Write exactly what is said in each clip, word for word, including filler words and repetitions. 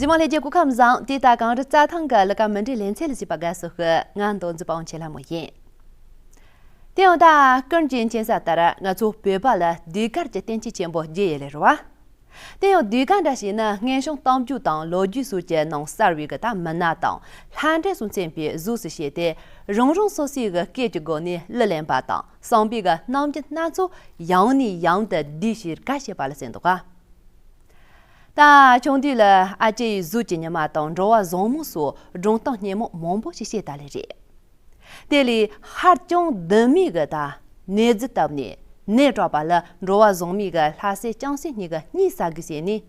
གཟིགས་མོ་ལྷན་རྒྱས་སྐུ་ཁམས་བཟང་། དེ་ལྟ་གངས་རི་རྩྭ་ཐང་གི་ལི་ཀ་མི་འདྲའི་ལེ་ཚན་ལ་གཟིགས་པ་དགའ་བསུ་ཞུ། ང་མདོ་འཛིན་པ་དབང་ཆེན་ལྷ་མོ་ཡིན། དེ་ཡང་ད་སྐར་གྱི་མཁྱེན་ས་ལྟར་ང་ཚོ་བོད་པ་ལ་ཟློས་གར་གྱི་བསྟན་བཅོས་ཆེན་པོ་བརྒྱད་ཡོད་ལེ་རེད་བ། དེ་ཡང་ཟློས་གར་འདྲ་ཞིག་ནི་སྔས་བྱུང་གཏམ་རྒྱུད་དང་ལོ་རྒྱུས་སོགས་ཀྱི་ནང་གསལ་བའི་གི་ད་མི་སྣ་དང་ལྷ་འདྲེ་སོགས་མཚོན་པའི་གཟུགས་སུ་བྱས་ཏེ། རང་རང་སོ་སོའི་གི་སྐད་ཀྱི་སྒོ་ནས་གླུ་ལེན་པ་དང་བསམ་པའི་གི་རྣམ་འགྱུར་སྣ་ཚོགས་ཡང་ནས་ཡང་དུ་ལྡན་ཞིང་དགའ་བྱེད་པ་ལ་ཟེར་འདུག་ག། ད་ཆུང་དུས་ལ་ཨ་ཅེ་ཡི་གཟུགས་ཀྱི་ཉི་མ་དང་འགྲོ་བ་བཟང་མོ་སོགས་སྒྲུང་གཏམ་སྙན་མོ་མང་པོ་ཞིག་བཤད་ད་ལེ་རེད། དེ་ལས་ཧ་ཅང་འདི་མོ་གི་ད་ནད་རྫི་བཏབ་ནས་ནད་དྲག་པ་ལ་འགྲོ་བ་བཟང་མོ་གི་ལྷ་སྲས་ལྕམ་སྲས་གཉིས་ཀྱིས་གཉིད་སད་གི་བྱས་ནས།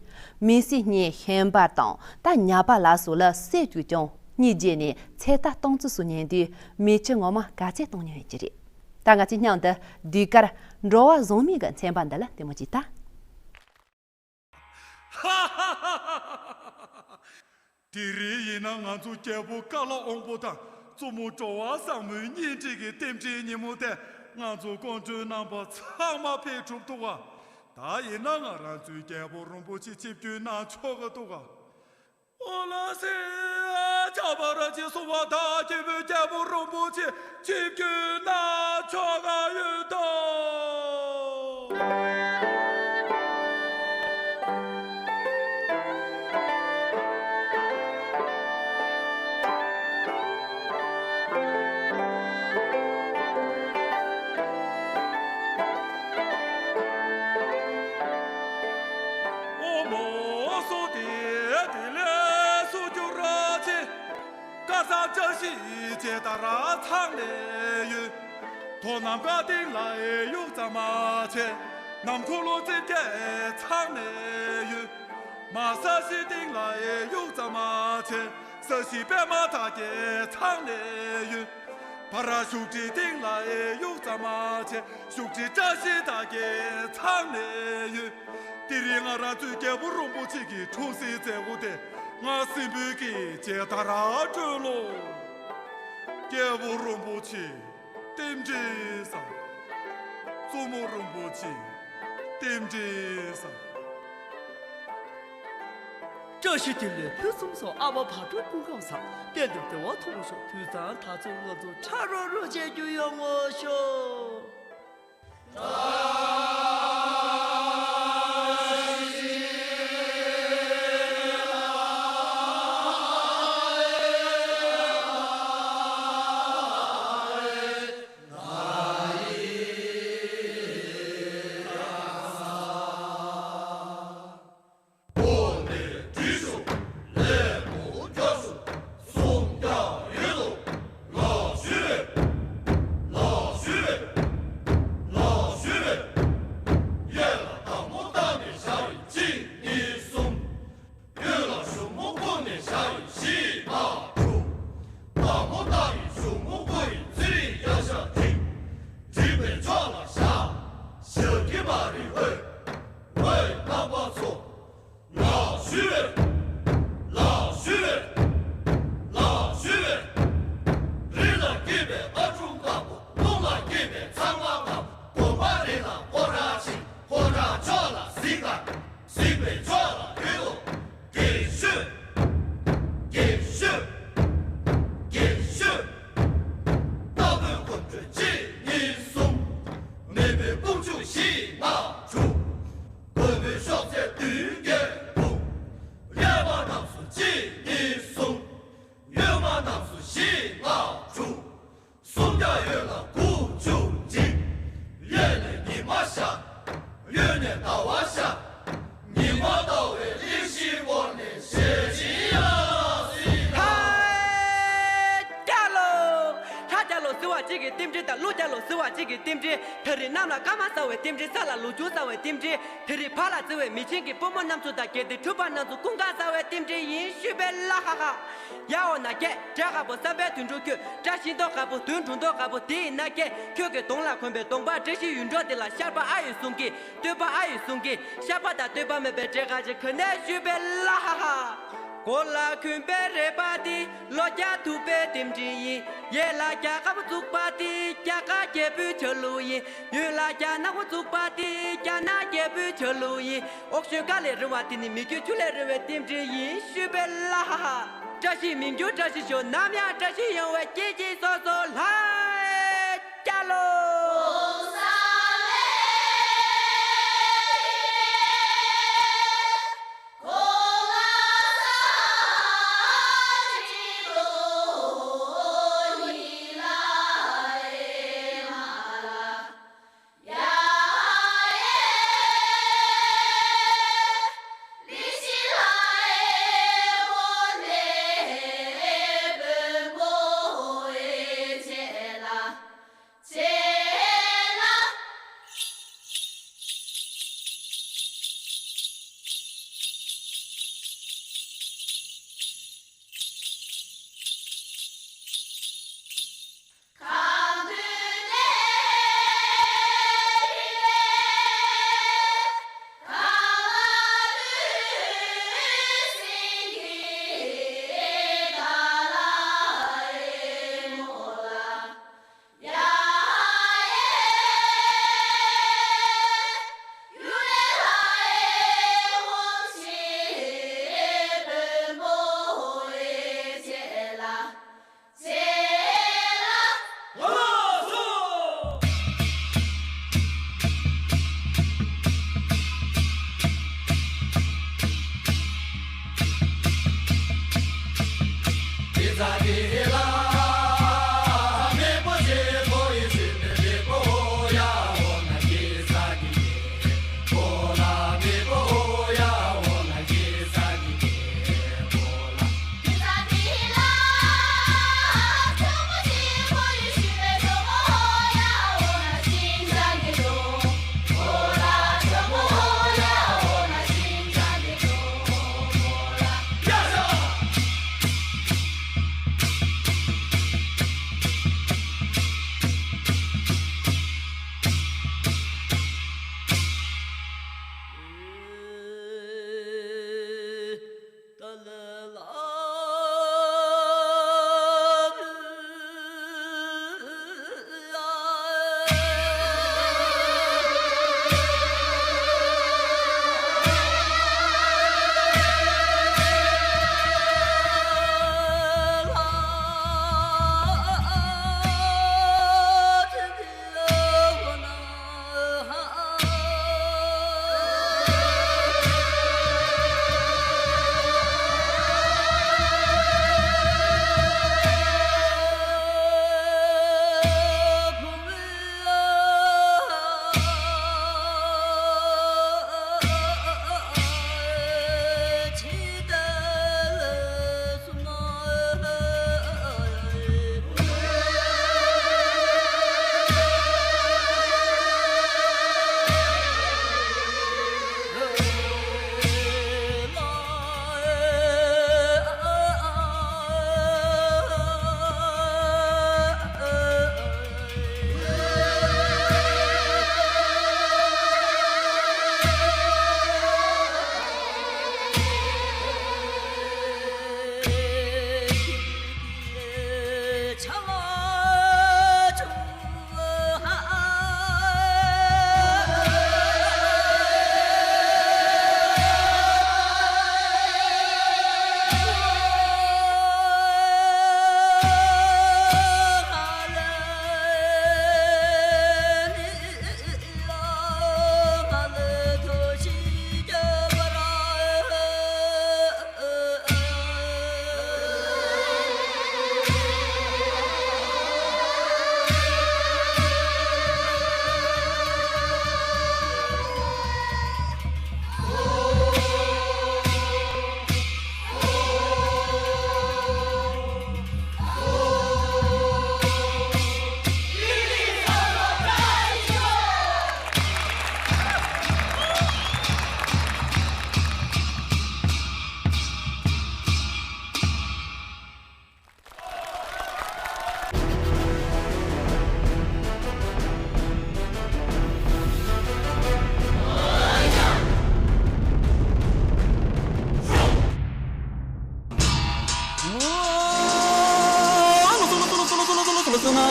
མི་སྲིད་གཉེན་ཤན་པ་དང་ད་ཉ་པ་ལ་སོགས་ལ་བསད་བཅུག་ཀྱང་གཉིད་བརྗེད་ནས་ཚེ་ཐར་གཏོང་ཚུལ་སོགས་ཉན་དུས་མི་ཁྱི་ངོ་མ་དགའ་ཚལ་གཏོང་མྱོང་ཡོད་ཀྱི་རེད། ད་ང་ཚོས་མཉམ་དུ་ཟློས་གར་འགྲོ་བ་བཟང་མོ་གི་ཚན་པ་འདི་ལ་ལྟད་མོ་བྱེད་ད། དེ་རིང་ཡིན་ན་ང་ཚོ་རྒྱལ་པོ་ཀ་ལ་དབང་པོ་དང་བཙུན་མོ་འགྲོ་བ་བཟང་མོའི་གཉེན་སྒྲིག་གི་རྟེན་འབྲེལ་ཉིན་མོ་དེ་ང་ཚོ་སྐུ་མགྲོན་རྣམ་པ་ཚང་མ་ཕེབས་གྲུབ་འདུག་ག། ད་ཡིན་ན་ང་རང་ཚོའི་རྒྱལ་པོ་རིན་པོ་ཆེ་ཆིབས་བསྒྱུར་གནང་ཆོག་གི་འདུག་ག། འོ་ལགས་སེ། ཁྱབ་པ་ར་ཅེས་གསུངས་པ་དང་སྐྱེས་བུ་རྒྱལ་པོ་རིན་པོ་ཆེ་ཆིབས་བསྒྱུར་གནང་ཆོག་ག་ཡོད་དོ། འོ་མོ་སོ་དེ་དེ་ལས་སུ་གྱུར་ར་ཆེ། དཀར་ཟངས་བཀྲ་ཤིས་ཇི་ལྟར་ཚང་ནས་ཡོད། དོ་ནམ་མཁའ་སྟེང་ལ་ཡུག་ཙམ་མ་ཆེ། ནམ་འཁོར་ལོ་རྩིབས་བརྒྱད་ཚང་ནས་ཡོད། མ་ས་གཞི་སྟེང་ལ་ཡུག་ཙམ་མ་ཆེ། ས་གཞི་པད་མ་དག་གིས་ཚང་ནས་ཡོད། བར་བཞུགས་ཁྲི་སྟེང་ལ་ཡུག་ཙམ་མ་ཆེ། བཞུགས་ཁྲི་བཀྲ་ཤིས་དག་གིས་ཚང་ནས་ཡོད། དེ་རིང་ང་རང་ཚོའི་རྒྱལ་པོ་རིན་པོ་ཆེ་གི་འཁྲུངས་སའི་མཛད་སྒོ་དེ་ང་སྲིན་པོའི་གི་མཇལ་དར་སྒྲོན་ལོ། རྒྱལ་པོ་རིན་པོ་ཆེ་རྟེན་འབྲེལ་བཟང་། བཙུན་མོ་རིན་པོ་ཆེ་རྟེན་འབྲེལ་བཟང་། བཀྲ་ཤིས་བདེ་ལེགས་ཕུན་སུམ་ཚོགས། ཨ་མ་བག་གྲོ་སྐུ་ཁམས་བཟང་། གཏན་དུ་བདེ་བ་ཐོབ་ཤོག་དུས་བཟང་ད་ཚོད་ང་ཚོ་ཁྲ་རོ་རོ་བྱེད་རྒྱུ་ཡོང་ངོ་ཤོག་ལག་ཞུ་བས། ལག་ཞུ་བས། ལག་ཞུ་བས། རི་ལ་སྐྱེས་པའི་ཨ་ཁུ་དཀར་པོ། ཀླུང་ལ་སྐྱེས་པའི་ཚང་མ་དཀར་པོ། དགོན་པ་རེ་ལ་སྐོར་ར་ཕྱིན། སྐོར་ར་ཕྱོགས་ལ་གཟིགས་དང་། གཟིགས་པའི་ཕྱོགས་ལ་ཡོད་དོ། དགེ་ཤོས། དགེ་ཤོས། དགེ་ཤོས། སྟ་གོན་གོམ་བགྲོད་གཅིག་གཉིས་གསུམ། མེས་པོའི་དཔུང་འཇུག་བཞི་ལྔ་དྲུག། རྒོད་པོའི་གཤོག་རྩལ་བདུན་བརྒྱད་དགུ། གཡས་པ་རྣམས་སུ་གཅིག་གཉིས་གསུམ། གཡོན་མ་རྣམས་སུ་བཞི་ལྔ་དྲུག། སུམ་བརྒྱ་གཡོན་ལ་དགུ་བཅུ་གཅིག། གཡས་ལ་ཉི་མ་ཤར། གཡོན་ནས་ཟླ་བ་ཤར། ཉི་མ་ཟླ་བའི་གླིང་བཞིའི་འོག་ནས་ཞལ་ཆེམས་ཡ་སི། ཧ་ཀྱ་ལོ། ལྷ་ཀྱ་ལོ་ཟེར་བ་གཅིག་གི་རྟེན་འབྲེལ་དང་ཀླུ་ཀྱ་ལོ་ཟེར་བ་གཅིག་གི་རྟེན་འབྲེལ། ད་རེས་གནམ་ལ་སྐར་མ་ཟ་བའི་རྟེན་འབྲེལ། ས་ལ་ལུག་ཁྱུ་ཟ་བའི་རྟེན་འབྲེལ། དེ་རིང་བར་ལ་བརྩི་བའི་མི་ཆེན་གྱི་པུས་མོ་རྣམས་ཚོ་དང་། གལ་ཏེ་འཁྲུལ་པ་རྣམས་ཚོ་ཀུན་དགའ་ཟ་བའི་རྟེན་འབྲེལ་ཡིན་ཞུས་པས་ལ་ཧ་ཧ། ཡ་འོ་ན་ཀྱེ། བཀྲ་ཤིས་དགའ་པོ་བསམ་པའི་དུད་འགྲོ་ཁྱོད། བཀྲ་ཤིས་མདོག་དཀར་པོ་དུད་འགྲོ་མདོག་དཀར་པོ་དེ་ཡིན་ན་ཀྱེ། ཁྱོད་ཀྱི་གདོང་ལ་གོན་པའི་གདོང་པ་བཀྲ་ཤིས་ཡུལ་འགྲོ་དེ་ལ་ཤར་པ་ཨ་ཡོད་གསུང་གི། སྟོད་པ་ཨ་ཡོད་གསུང་གི། ཤར་པ་དང་སྟོད་པ་མེད་པའི་འབྲས་དཀར་ཅན་ག་ནས་ཞུས་པས་ལ་ཧ་ཧ། མགོ་ལ་གོན་པའི་རེད་པ་དེ། ལོ་བརྒྱ་ཐུབ་པའི་རྟེན་འབྲེལ་ཡིན། ཡེ་ལ་རྒྱལ་ཁབ་བཙུགས་པ་དེ་རྒྱ་གར་རྒྱལ་པོའི་ཆ་ལུགས་ཡིན། ཡུལ་ལ་རྒྱ་ནག་པ་བཙུགས་པ་དེ་རྒྱ་ནག་རྒྱལ་པོའི་ཆ་ལུགས་ཡིན། འོག་ཞོལ་ཁ་ལས་རིང་བ་དེ་ནི་མི་འགྱུར་ཆུ་ལས་རིང་བའི་རྟེན་འབྲེལ་ཡིན་ཞུས་པས་ལ། བཀྲ་ཤིས་མི་འགྱུར་བཀྲ་ཤིས་ཤོག་ནམ་ཡང་བཀྲ་ཤིས་ཡོང་བའི་སྐྱེས་ཀྱི་སོ་སོ་ལ་སྐྱ་ལོ།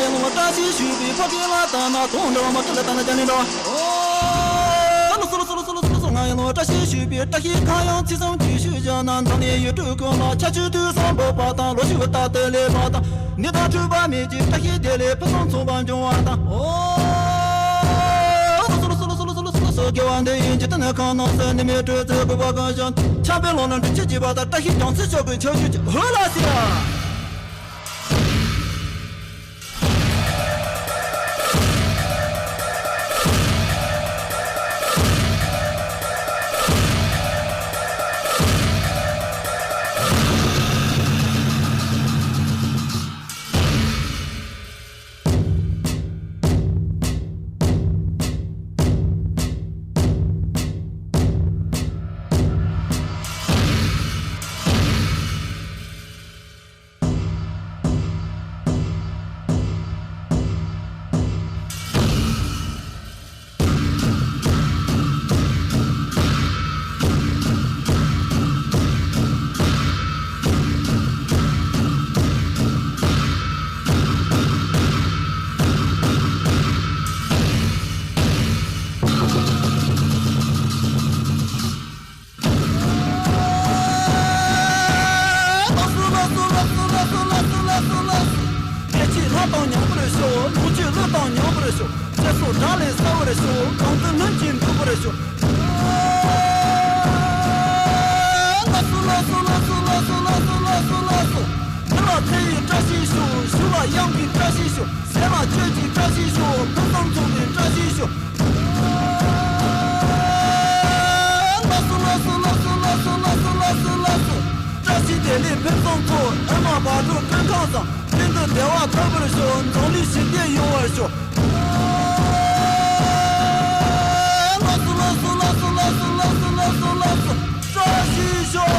ཡང་བཀྲ་ཤིས་ཞུས་པའི་ཕ་གི་ལ་ལྟ་ན་དུང་འདྲ་བ་མ་སྐད་ལ་ལྟ་ན་ཅ་ལི་འདྲ་བ། ཨོ། ལོ་སོ་ལོ་སོ་ལོ་སོ་ལོ་སོ་ལོ་སོ། ང་ཡང་བཀྲ་ཤིས་ཞུས་པའི་བཀྲ་ཤིས་ཁ་ཡང་ཚིག་གསུམ་གྱིས་ཞུས་བཞག་ན། འཛམ་གླིང་ཡུལ་གྲུ་ཀུན་ལ་ཆར་ཆུ་དུས་གསུམ་འབབ་པ་དང་། ལོ་ཕྱུགས་རྟག་ཏུ་ལེགས་པ་དང་། ནད་དང་འཁྲུག་པ་མེད་ཅིང་བཀྲ་ཤིས་བདེ་ལེགས་ཕུན་སུམ་ཚོགས་པ་འབྱུང་བ་དང་། ཨོ། ལོ་སོ་ལོ་སོ་ལོ་སོ་ལོ་སོ་ལོ་སོ་ལོ། དགེ་བ་འདི་ཡིས་འཇིག་རྟེན་ཁམས་རྣམས་སུ། ནད་མེད་གྲོལ་ཚེ་འགོག་པ་གང་ཞིག་ཆར་པའི་ལོ་ལ་འབྲུ་ཆུ་རྒྱས་པ་དང་། བཀྲ་ཤིས་རྒྱལ་མཚན་ཕྱུག་པའི་ཕྱོགས་བཅུ་ཅིག་ཧོ་ལ་སི་ཡ། ལགས་སོ། ལགས་སོ། ལགས་སོ། ལགས་སོ། ལགས་སོ། ལགས་སོ། ལགས་སོ། ལགས་སོ། ལགས་སོ། སྐད་ཅིག་ལྷ་དང་མཉམ་པར་ཤོག་ལོངས་སྤྱོད་ཀླུ་དང་མཉམ་པར་ཤོག་ཚེ་སྲོག་དགྲ་ལས་སེལ་བར་ཤོག་གང་དུ་ལྷུན་གྱིས་འགྲུབ་པར་ཤོག་ལགས་སོ། ལགས་སོ། ལགས་སོ། ལགས་སོ། ལགས་སོ། ལགས་སོ། ལགས་སོ། མི་ལ་མཐའ་ཡས་བཀྲ་ཤིས་ཤོག་གཞུ་ལ་གཡང་གི་བཀྲ་ཤིས་ཤོག་ཟས་ལ་སྤྱོད་ཀྱི་བཀྲ་ཤིས་ཤོག་ཕུན་སུམ་ཚོགས་པའི་བཀྲ་ཤིས་ཤོག་ལགས་སོ། ལགས་སོ། ལགས་སོ། ལགས་སོ། ལགས་སོ། ལགས་སོ། ལགས་སོ། བཀྲ་ཤིས་བདེ་ལེགས་ཕུན་སུམ་ཚོགས། ཨེ་མ་བག་དྲོ་ཀུན་ཁམས་བཟང་། གཏན་དུ་བདེ་བ་ཐོབ་པར་ཤོག་འཛམ་གླིང་ཞི་བདེ་ཡོང་བར་ཤོག་ལགས་སོ། ལགས་སོ། ལགས་སོ། ལགས་སོ། བཀྲ་ཤིས་ཤོག་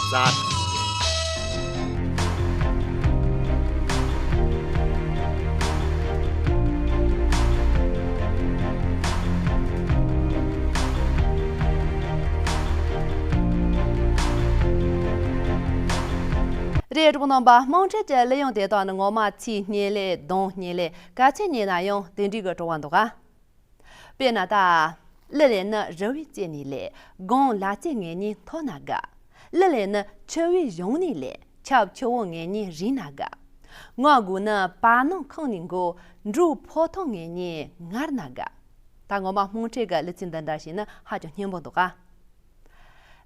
རྩ། རེད། གྲོགས་རྣམ་པ། དམངས་ཁྲོད་ཀྱི་གླུ་དབྱངས་དེ་དག་ནི་ངོ་མ་ཚིག་སྙན་ལེ་གདངས་སྙན་ལེ་ག་ཚད་སྙན་ན་ཡང་དེ་འདྲའི་གི་བྲོ་བ་འདུག་ག། དཔེར་ན་ད། གླུ་ལེན་ནི་རི་བོའི་རྩེ་ནས་ལེན། སྒང་ལ་རྩེ་ངོས་ནས་མཐོ་ན་དགའ། གླུ་ལེན་ནི་ཆུ་བོའི་གཞུང་ནས་ལེན། ཆབ་ཆུ་བོ་ངོས་ནས་རིང་ན་དགའ། ངག་དགུ་ནི་བར་སྣང་ཁང་ནས་འགོ། འབྲུག་ཕོ་ཐང་ངོས་ནས་ངར་ན་དགའ། ད་ངོ་མ་དམངས་ཁྲོད་ཀྱི་གླུ་ཚིག་འདི་འདྲ་ཞིག་ནི་ཧ་ཅང་སྙན་པོ་འདུག་ག།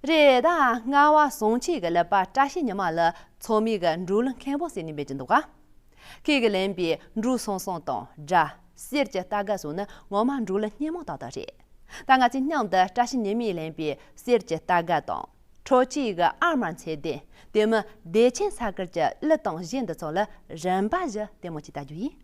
རེད། ད་རྔ་བ་ཟངས་ཆུའི་གི་གླུ་པ་བཀྲ་ཤིས་ཉི་མ་ལ་ཚོགས་མིའི་གི་འབྲོག་གླུ་མཁན་པོ་ཟེར་ནས་འབོད་ཀྱི་འདུག་ག། ཁོས་གི་ལེན་པའི་འབྲུག་སང་སང་དང་སྒྲ། གསེར་གྱི་རྟ་སྒ་སོགས་ནི་ངོ་མ་འབྲོག་གླུ་སྙན་མོ་ཏག་ཏག་རེད། ད་ང་ཚོས་མཉམ་དུ་བཀྲ་ཤིས་ཉི་མས་ལེན་པའི་གསེར་གྱི་རྟ་སྒ་དང་། འཕྲོག་བྱེད་ཀྱི་ཨ་མར་ཚེ་བརྟན། དེ་མིན་བདེ་ཆེན་ས་དཀར་གྱི་གླུ་དང་གཞས་འདི་ཚོ་ལ་རིམ་པ་བཞིན་ལྟད་མོ་ཅིག་ལྟ་རྒྱུ་ཡིན།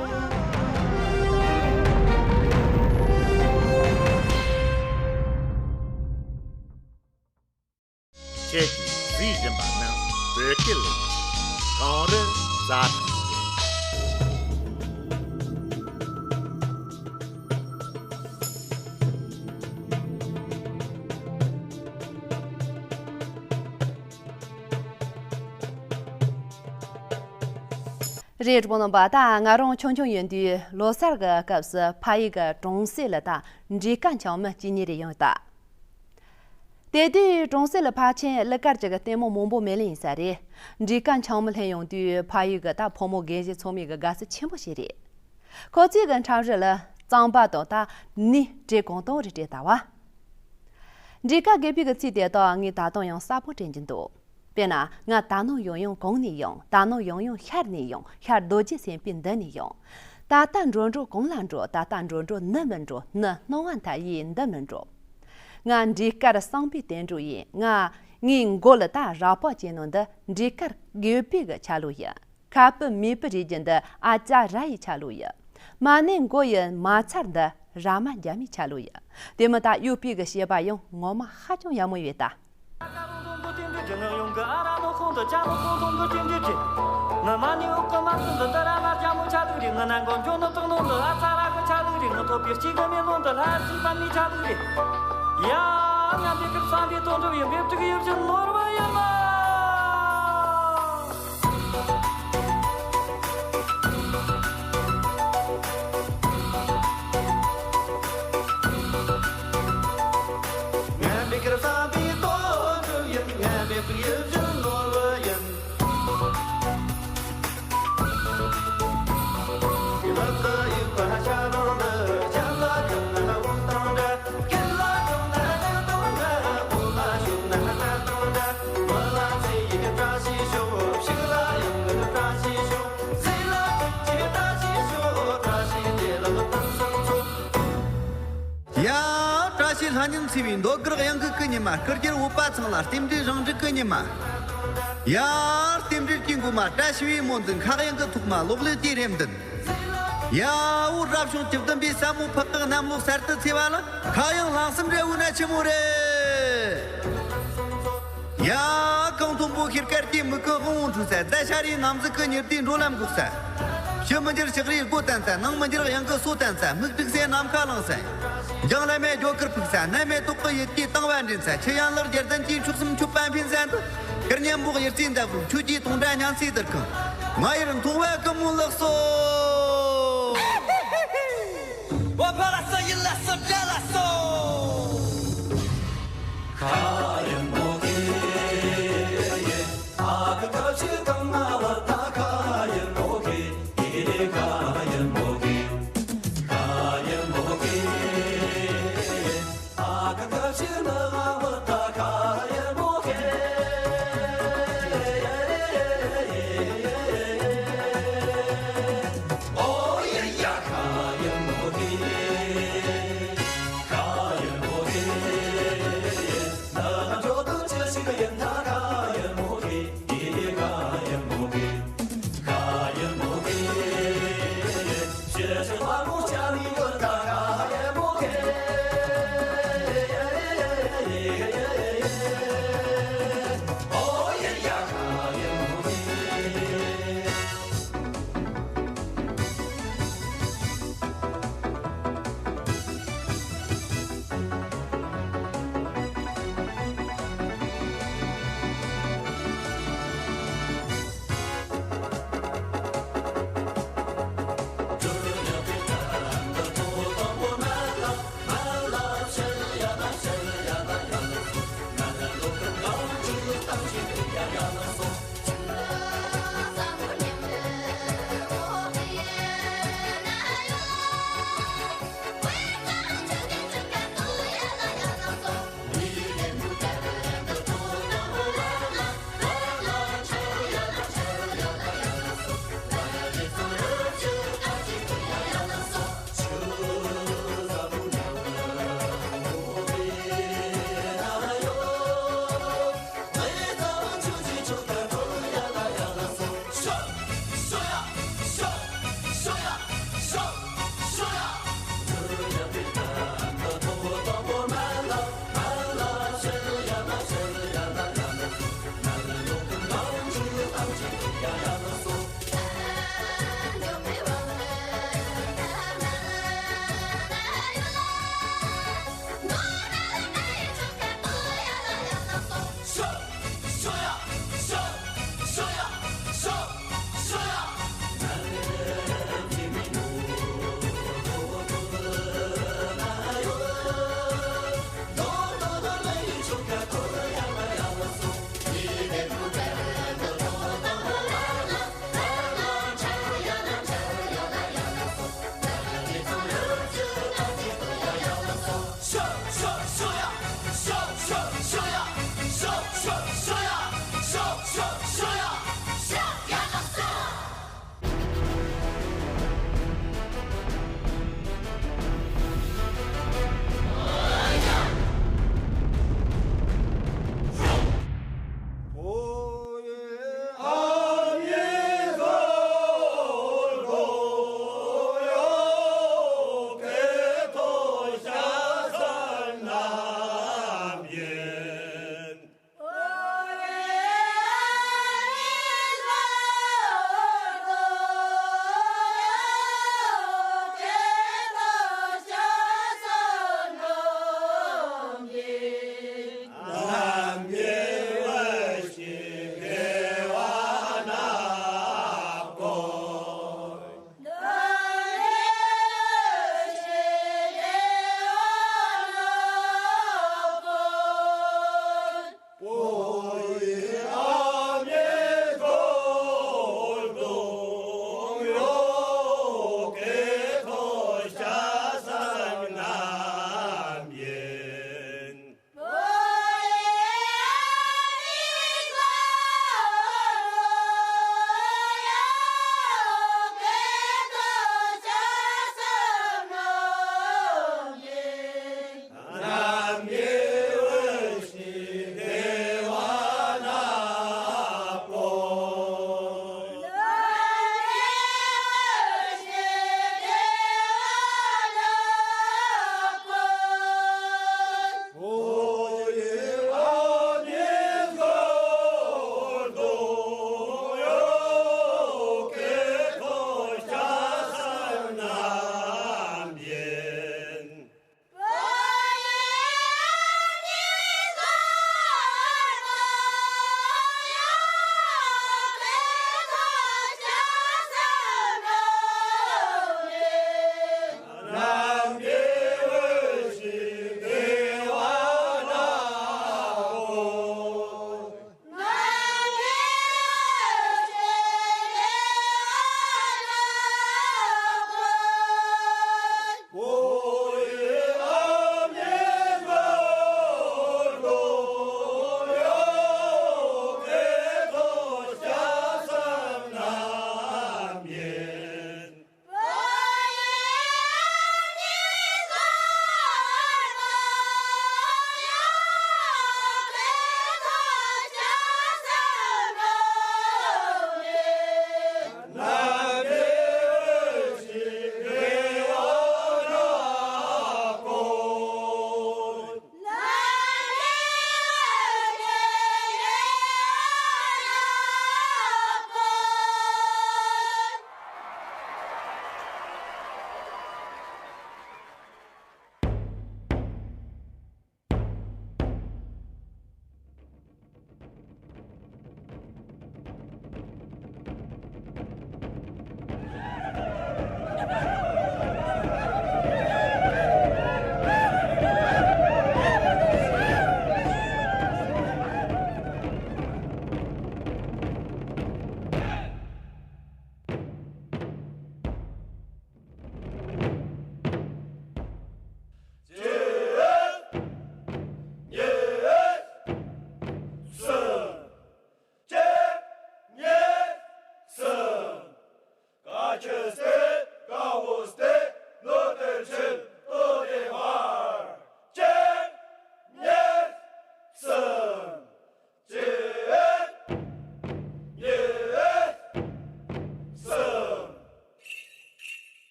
ཁྱེད་ཀྱིས་གཟིགས་བཞིན་པ་ནི་བོད་སྐད་ལས་གངས་རི་རྩྭ་ཐང་རེད། རེད། གྲོགས་པོ་རྣམ་པ། ད་ང་རང་ཆུང་ཆུང་ཡིན་དུས་ལོ་གསར་གྱི་སྐབས་སུ་ཕ་ཡུལ་གྱི་གྲོང་གསེབ་ལ་ད་འབྲས་དཀར་འཆང་མི་གཅིག་གཉིས་རེ་ཡོང་ཡོད་ད། དེ་དུས་གྲོང་གསེབ་ལ་ཕལ་ཆེར་གླུ་གར་ཅིག་གི་ལྟད་མོ་མང་པོ་མི་ལེན་ཡིན་ས་རེད། འབྲས་དཀར་འཆང་མི་ལྷན་ཡོང་དུས་ཕ་ཡུལ་གྱི་ད་ཕོ་མོ་རྒན་གཞོན་ཚང་མས་གི་དགའ་བསུ་ཆེན་པོ་བྱས་རེད། ཁོ་ཚོས་གི་འཁྲབ་རིས་ལ་རྩམ་པ་དང་ད་ནས་བྲེ་གང་བཏང་རེ་སྤྲད་ད་བ། འབྲས་དཀར་དགོས་པའི་གི་ཚིག་དེ་དག་ངས་ད་དུང་ཡང་གསལ་པོ་དྲན་གྱི་འདུག་དཔེར་ན། ང་ད་ནངས་ཡང་ཡང་གང་ནས་ཡོང་། ད་ནངས་ཡང་ཡང་ཤར་ནས་ཡོང་། ཤར་རྡོ་རྗེ་སེམས་དཔའི་མདུན་ནས་ཡོང་། ད་ལྟ་འགྲོ་འགྲོ་གང་ལ་འགྲོ། ད་ལྟ་འགྲོ་འགྲོ་ནི་མི་འགྲོ། ནི་སྣང་བ་མཐའ་ཡས་འདི་མི་འགྲོ། ང་འབྲས་དཀར་བསམ་པའི་དོན་འགྲུབ་ཡིན། ང་ངའི་མགོ་ལ་ད་ར་པགས་ཅན་ནོ་འདི་འབྲས་དཀར་དགོས་པའི་གི་ཆ་ལུགས་ཡིན། ཁ་སྤུ་མེད་པའི་རིགས་རྒྱུད་འདི་ཨ་ཅག་ར་ཡི་ཆ་ལུགས་ཡིན། མ་ཎི་མགོ་ཡི་མ་ཚར་འདི་ར་མ་རྒྱ་མའི་ཆ་ལུགས་ཡིན། དེ་མི་ད་གཡོག་པོའི་གི་བཤད་པ་ཡང་ངོ་མ་ཧ་ཅང་ཡག་མོ་ཡོད་ད། འདི་ཅ་ལག་གོང་ཐོག་འདི་ཅི་འདྲ་ཅི། ངི་མ་ནི་འུག་གི་མ་སུ་འདི་འདི་ར་མ་རྒྱ་མོ་ཆ་ལུག་རེད། ངི་ནང་གོ་འཇོ་ནི་དག་ནོ་འདི་ཨ་ཚ་ར་གི་ཆ་ལུག་རེད། ངི་ཐོབ་པའི་སྐྱིད་གི་མེ་ལོང་འདི་ལྷ་སྲིད་པ་མི་ཆ་ལུག་རེད། ཡ། མཉམ་པའི་ཁུར་བསམ་པའི་དོན་འགྲུབ་ཡིན་པའི་དྲུག་ཡོད་ཀྱི་ནོར་བུ་ཡིན་ལ། ངན་པའི་ཁུར་བསམ་པའི་དོན་འགྲུབ་ཡིན། ངན་པའི་ཕུགས་ཡིད་བཞིན་ནོར་བུ་ཡིན། ཡ། བཀྲ་ཤིས་ལྷ་མྱུར་མཚེས་པའི་འདོད་དགར་གཡང་འགུག་གི་ཉི་མ། སྐུ་སྒེར་བོད་པ་ཚང་ལ་རྟེན་འབྲེལ་རང་འགྲིག་གི་ཉི་མ། ཡ། རྟེན་འབྲེལ་གྱི་མགོ་མ་བཀྲ་ཤིས་པའི་མོ་འདུན། ཁ་གཡང་གི་ཐོག་མ་གློག་ཀླད་ཀྱི་རེ་འདུན། ཡ། འོ་རབ་བྱུང་བཅུ་བདུན་པའི་ས་མོ་ཕག་གི་གནམ་ལོ་གསར་དུ་ཚེས་པ་ལ། ཁ་གཡང་ལྷག་བསམ་འབྲས་བུ་ན་ཆེན་མོ་རེད། ཡ། གངས་མཐོན་པོ་ཤེལ་དཀར་གྱི་མིག་གི་དབང་བོ་འཁྲུག་ས། རྫ་ཤ་རའི་ནམ་ཟིག་གི་ཉི་ཟླའི་འགྲོ་ལམ་འགོག་ས། ཕྱི་མི་འགྱུར་ལྕགས་རིའི་སྒོ་བསྟན་ས། ནང་མི་འགྱུར་གཡང་གི་སོ་བསྟན་ས། མིག་དཀྲུག་སའི་ནམ་མཁའ་ལངས་ས། འཇང་བླ་མའི་སྒྱོ་ཁུར་ཕུག་ས། ནད་མེད་ཏོག་གི་ཡིད་ཀྱི་དང་བ་འདྲེན་ས། ཆུ་ཡན་ལག་རྒྱལ་བཙན་གྱི་མཆོག་གསུམ་མཆོད་པ་འཕེན་ས་འདི། སྐུ་མཉམ་འབོག་ཡིར་རྩིས་འདབ་རུ། ཆོས་ཀྱི་དུང་སྒྲ་ཉང་སའི་དུར་ཁང་། ང་ཡིར་མཐོང་བ་ཀུ་མུ་ལགས་སོ། བ་ཕ་ལ་སོ་ཡི་ལ་སོ་དྲ་ལ་སོ།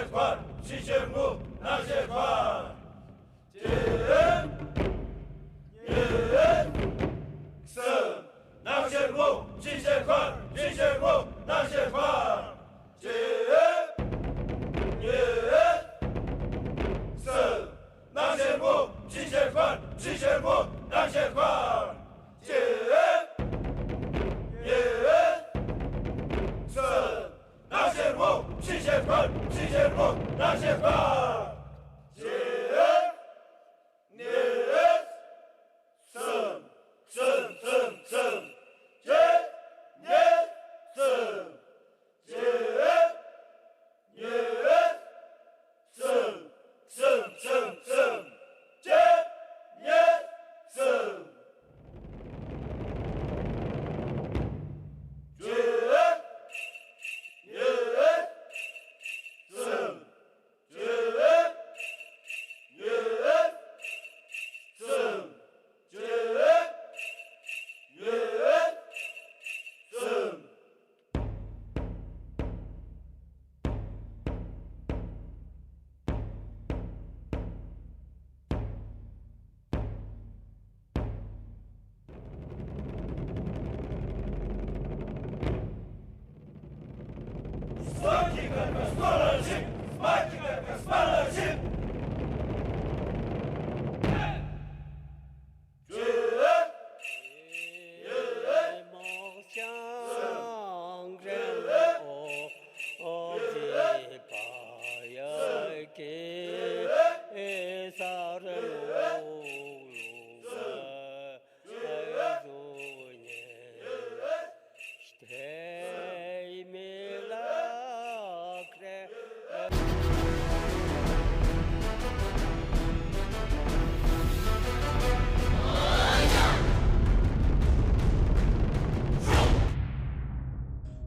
འཁོར། ཕྱི་ཕྱིར་ངུ། ནང་ཕྱིར་འཁོར། གཅིག་གཉིས། གསུམ། ནང་ཕྱིར་ངུ། ཕྱི་ཕྱིར་འཁོར། ཕྱི་ཕྱིར་ངུ། ནང་ཕྱིར་འཁོར། གཅིག་གཉིས། གསུམ། ནང་ཕྱིར་ངུ། ཕྱི་ཕྱིར་འཁོར། ཕྱི་ཕྱིར་ངུ། ནང་ཕྱིར་འཁོར། གཅིག་གཉིས། གསུམ། ནང་ཕྱིར་ངུ། ཕྱི་ཕྱིར་འཁོར། ཕྱི་ཕྱིར་ངུ། ནང་ཕྱིར་འཁོར། གཅིག་གཉིས། གསུམ། གསུམ། གསུམ། གསུམ། གཅིག་གཉིས། གསུམ། གཅིག་གཉིས། གསུམ། གསུམ། གསུམ། གསུམ། གཅིག་གཉིས། གསུམ། གཅིག་གཉིས། གསུམ། གཅིག་གཉིས། གསུམ། གཅིག་གཉིས། གསུམ། སྲོག་གི་ཁ་ཁ་སྲོག་ལ་ཆིབས། སྨྲ་གི་ཁ་ཁ་སྨྲ་ལ་ཆིབས།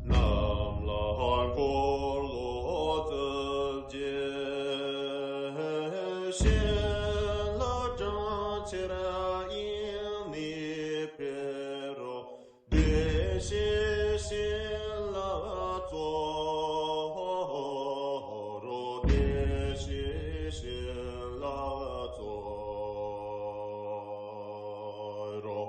གནམ་ལ་འཁོར་ལོ་རྩིབས་བརྒྱད། བྱིན་རླབས་སྦྲང་ཆར་དབྱིངས་ནས་འཕེལ་རོ། བདེ་གཤེགས་བྱིན་རླབས་རྫོགས་རོ། བདེ་གཤེགས་བྱིན་རླབས་རྫོགས་རོ།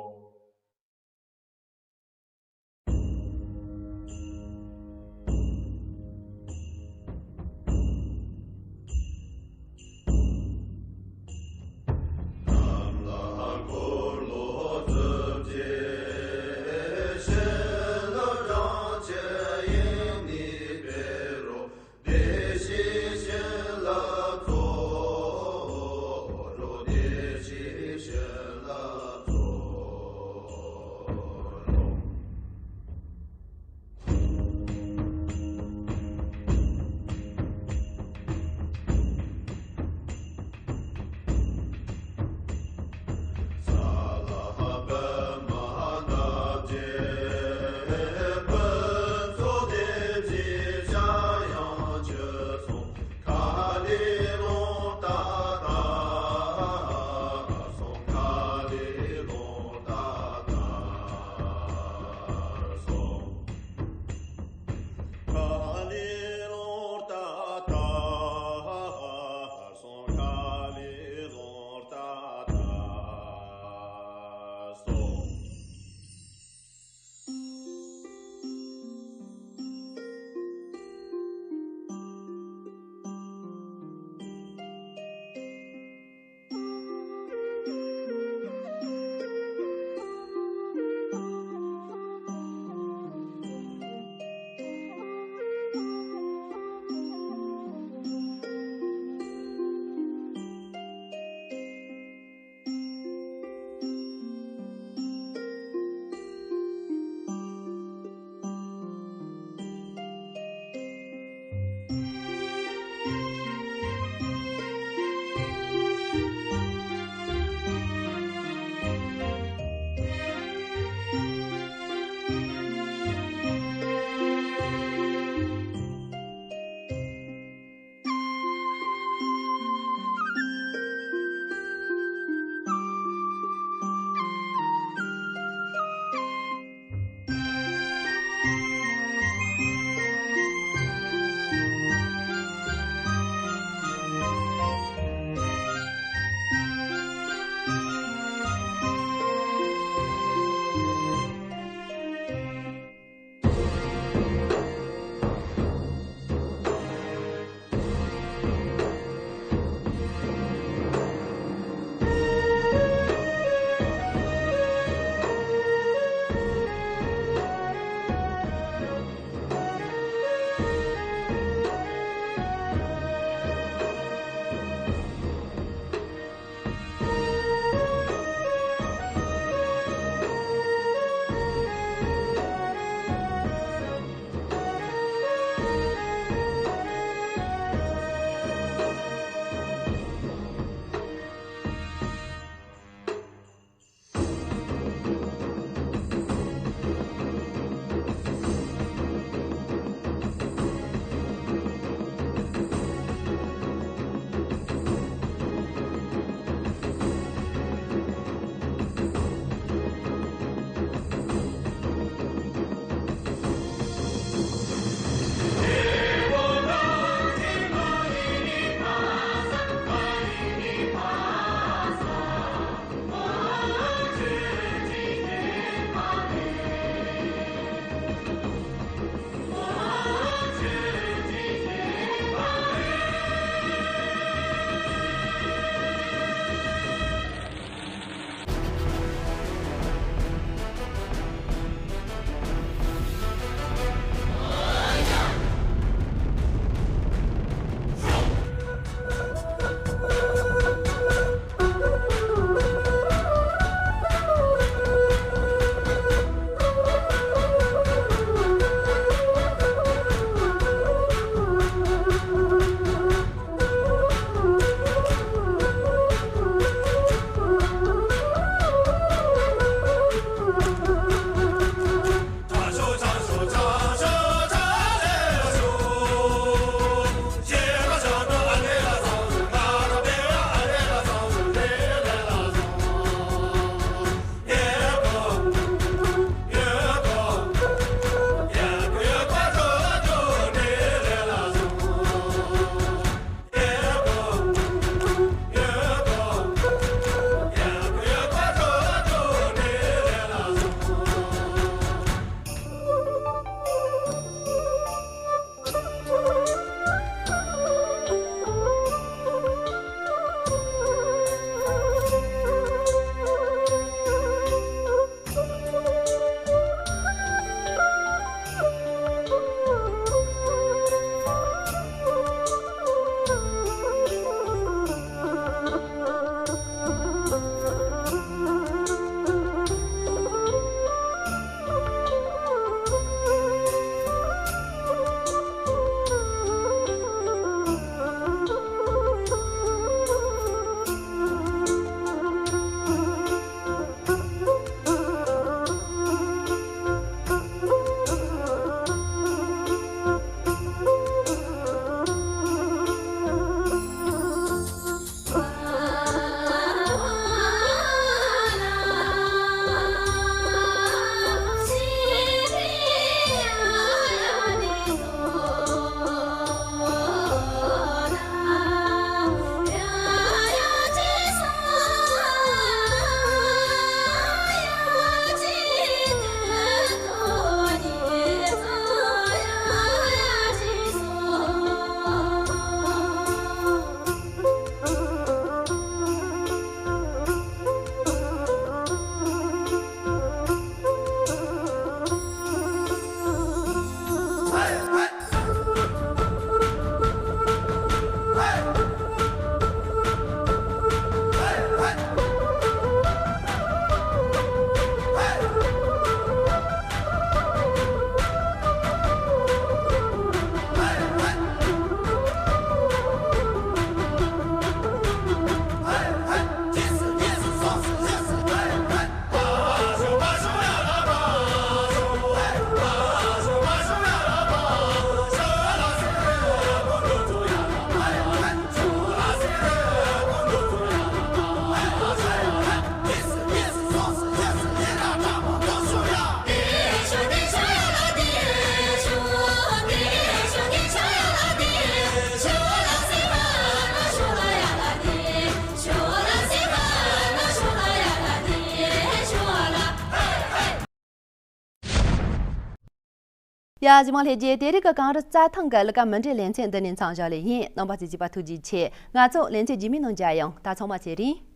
ཡ། གཞི་མ་ལྷན་རྒྱས། དེ་རིང་གི་གངས་རི་རྩྭ་ཐང་གི་ཀླུ་ཀ་མུ་འབྲེལ་ལེ་ཚན་འདི་ནས་མཚམས་བཞག་ལེ་ཡིན། རྣམ་པ་ཚོས་གཟིགས་པ་ཐུགས་རྗེ་ཆེ། ང་ཚོ་ལེ་ཚན་རྗེས་མའི་ནང་མཇལ་ཡོང་། ད་ཚང་མ་ཚེ་རིང་།